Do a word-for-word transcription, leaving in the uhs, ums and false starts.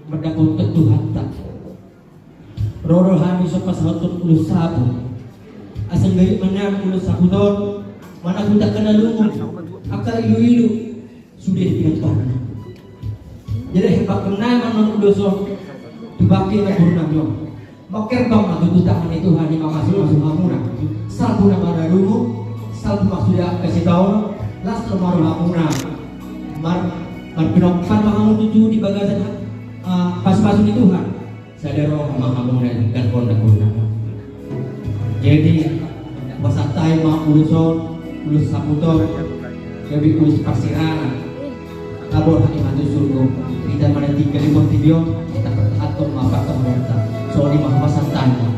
Mardapothon Tuhanta. Ro do hami so pasahathon ulos saput. Asa gabe manang ulos saput on, manang hutangka na lungun, angka iluilu, sude pinantorna. Jadi hebat kena manang ulos on, tu bangke na gurna on. Mangkerbang ma tutu tangan ni Tuhan i mamasumasu hamuna. Salpu na mardalan, salpu ma sude angka sitaonon, las ma rohamuna. Mar, marpinompar ma hamu tutu di bagasan, ah, pasupasu ni Tuhan. Sada roha ma hamu na denggan gondang gondang. Jadi, pasahat hami ma ulos on, ulos saput on, gabe ulos parsirangan. Tabor hami ma tu surgo, hita ma na tinggal di portibi on, hita pertahankan ma partahananta. Songon i ma pasahat hami.